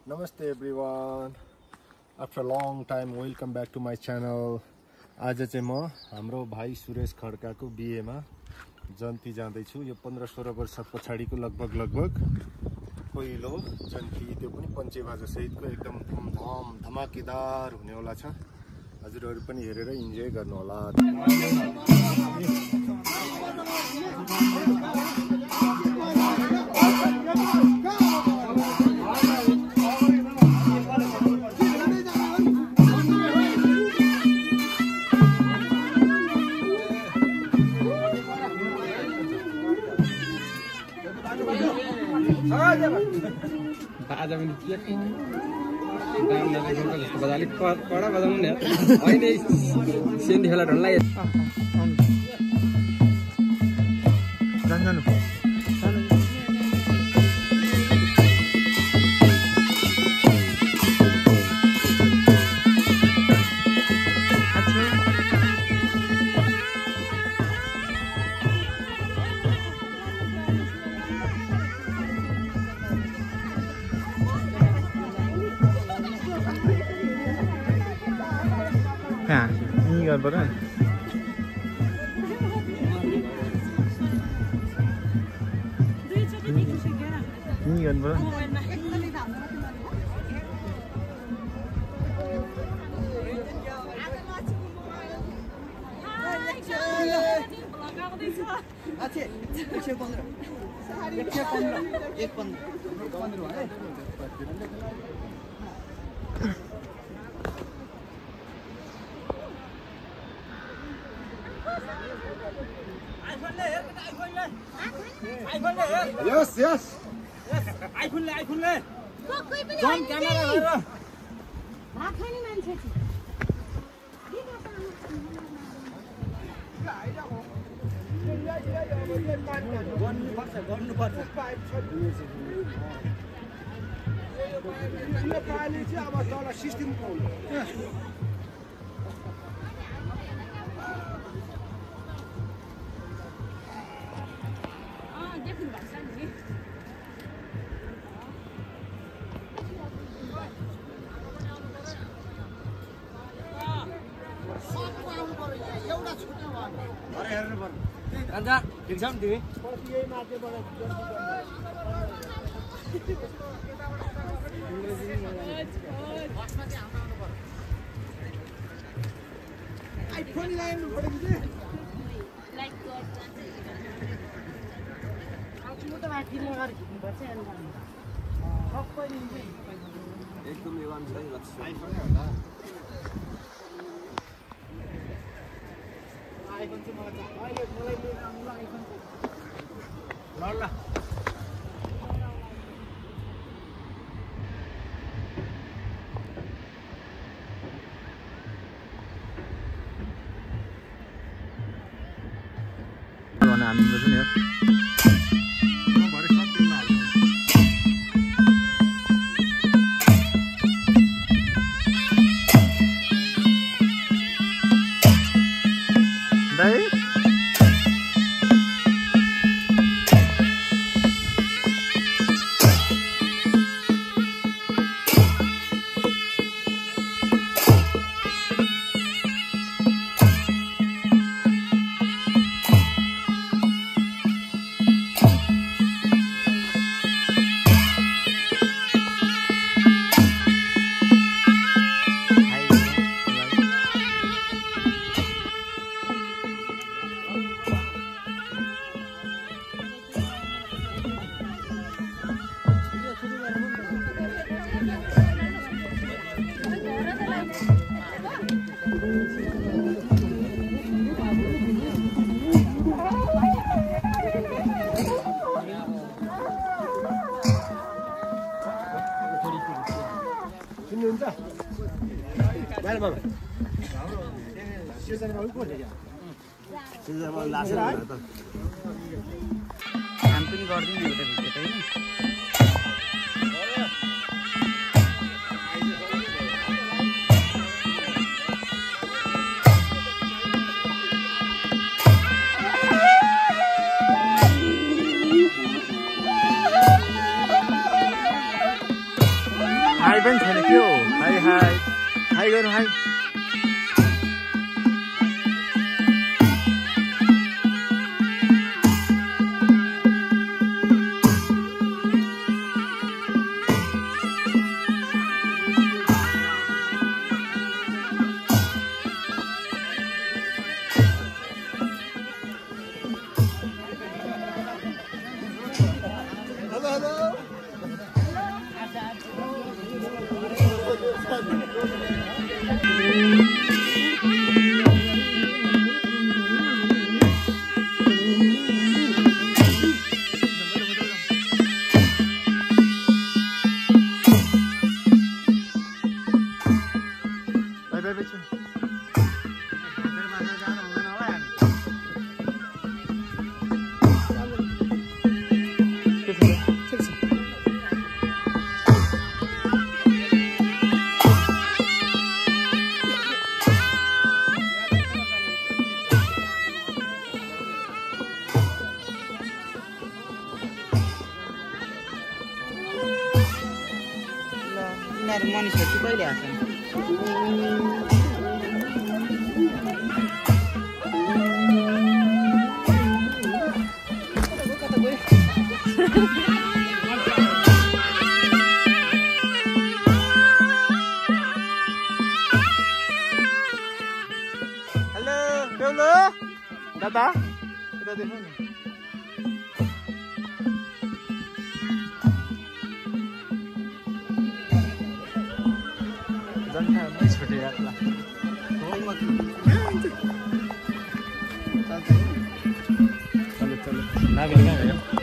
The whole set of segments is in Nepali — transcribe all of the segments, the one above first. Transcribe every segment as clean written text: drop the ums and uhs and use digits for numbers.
Namaste everyone. After a long time, welcome back to my channel. आज चाहिँ म हाम्रो भाइ सुरेश खड्काको बिहेमा जन्ती जाँदैछु। यो 15-16 वर्ष पछाडिको लगभग पहिलो जन्ती, त्यो पनि पञ्चेबाजा सहितको एकदम धुमधाम धमाकेदार हुनेवाला छ। हजुरहरु पनि हेरेर इन्जोय गर्नु होला। आज पनि के दाम नदेखेको जस्तो बजाले कडा बजाउनु नि हैन सेन्डी खेला ढल्ला जान्नु ini gambar kan? Ini gambar. Yes. iPhone ले जोन क्यामेरा गरेर राख्ने मान्छे छ गर्नुपर्छ यो पानी चाहिँ अब तल सिस्टम पाउनु Anda, exam दिवे आइफोन ल्याउनु पर्यो कि लाइक आज म त माथि लगाएर खिच्नु पर्छ अनि सबै एकदम एवान छ आइफोन होला आइफोन चाहिँ मलाई लिएर आउनु आइफोन ल हामी बस्नु नि काम पनि गर्दिन एउटा भिडियो त हैन हाई पनि छैन के हो हाई हाई हाई गर्नु हाई मानिसहरू कहिले आउँछन् हेलो बेहुलो दादा यता देख्नु नि जनता छुटे यात्रा चलो चलो नाबिल कहाँ गयो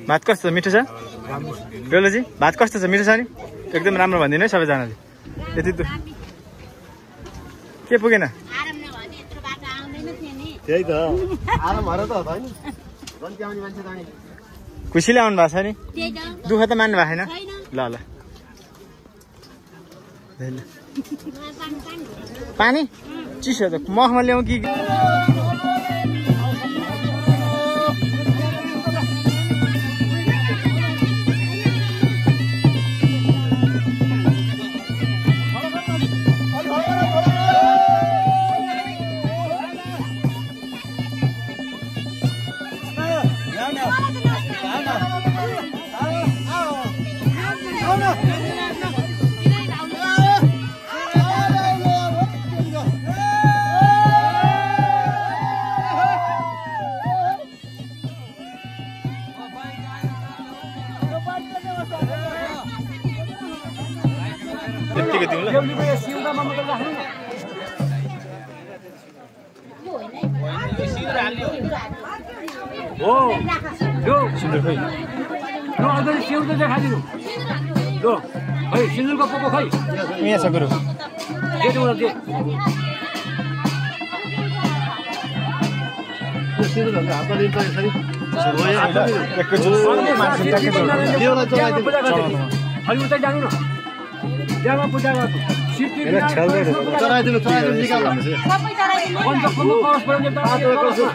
भात कस्तो मिठो छ बेहुलोजी भात कस्तो छ मिठो छ नि एकदम राम्रो भनिदिनु है सबैजनाले यति के पुगेन त्यही त आराम भएर त हो नि गन्ती आउने मान्छे त नि खुसीले आउनु भएको छ नि दुःख त मान्नु भएको छैन ल ल पानी चिसो त मखमा ल्याउँ कि हो यो अगाडि सिउँदो देखाइदिनु ल खै सिन्दुरको पोको खै यहाँ छ गुरु उतै जानु न त्यहाँ पूजा गर्नु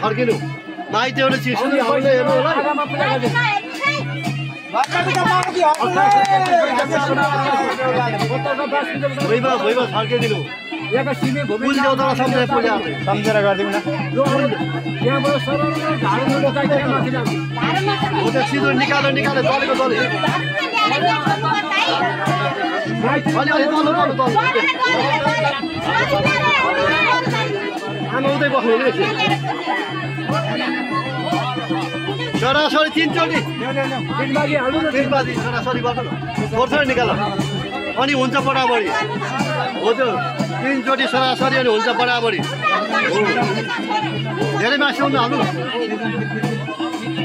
फर्किनु माइती एउटा चिज फर्किदिनु सम्झेर गरिदिउँ न सिधो निकालो निकालो दलेको दल आमाउँदै बस्नु सरासरी 3 चोटि 3 बाजी सरासरी गर्छ न निकाल अनि हुन्छ बराबरी हो त्यो 3 चोटि सरासरी अनि हुन्छ बराबरी धेरै मासु हाल्नु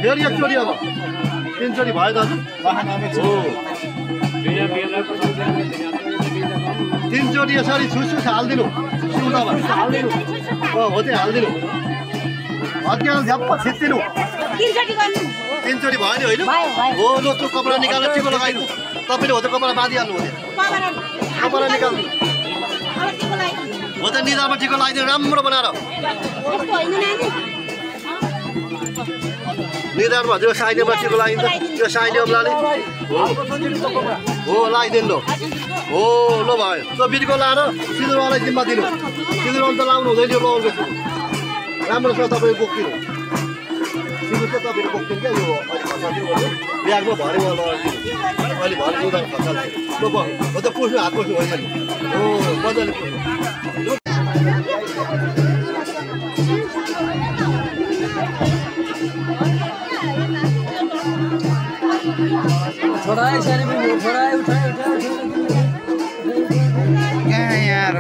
फेरि एकचोटि अब 3 चोटि भयो दाजु हो 3 चोटि यसरी छुसुस हालिदिनु हो त्यो हालिदिनु हतियार झ्याप्प छिच्चिनु 3 चोटि भयो नि होइन हो लो त्यो कपडा निकालेर टिको लगाइनु तपाईँले हो त्यो कपडा बाँधिहाल्नु हो कपडा निकाल्नु हो त निधारमा टिको लगाइदिनु राम्रो बनाएर निधारमा त्यो साइलेमा टिको लगाइन्छ त्यो साइले अम्लाले हो लगाइदिनु लो हो लो भयो त्यो बिर्को लाएर सिन्दुरवालाई जिम्मा दिनु सिन्दुरवाला त लाउनु हुँदैन यो लगाउनु राम्रोसँग तपाईँले बोकिदिनु सिन्दुर चाहिँ तपाईँले बोकिदिनु क्या यो ब्यागमा भरे लगाइदिनु अहिले भरे दुध खर्च हो त पुस्नु हात पुस्नु होइन नि हो मजाले पुस्नु छोड़ा सारे में छोड़ा उठा यार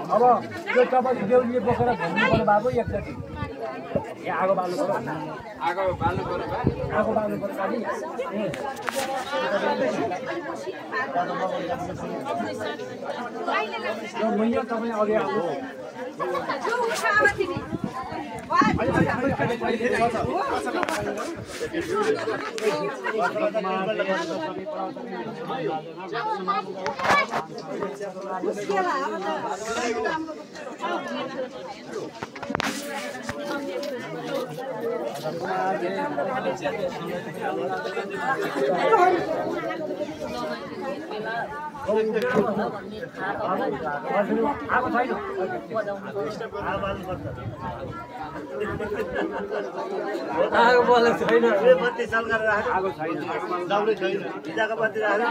अब त्यो तपाईँ देउलीले बोकेर घुम्नु भएको एकचोटि आगो बाल्नु पर्यो आगो बाल्नु पर्यो बा आगो बाल्नु पर्यो खालि यो मैया तपाईँ अघि आउनु आगो छैन आगो बोलेको छैन बत्ती सल्काएर राख्नु आगो छैन दाउले छैन भिजाको बत्ती राख्नु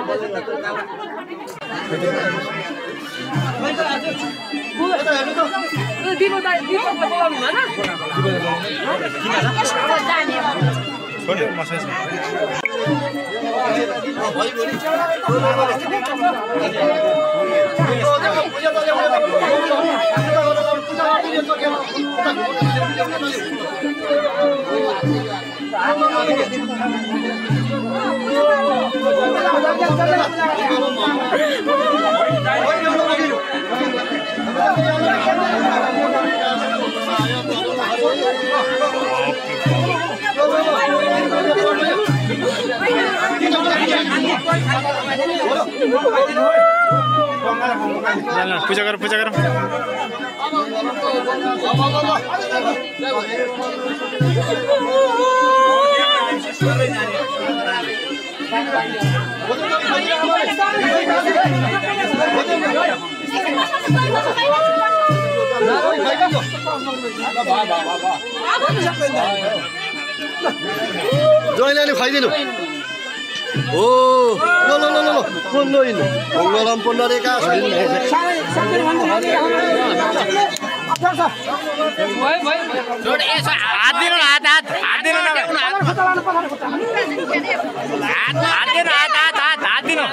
पूजा करो पूजा करो जोइलाले खाइदिनु ओ लो लो लो लो पन्नो इन गरम पन्नो रेका हात दिनु हात दिनु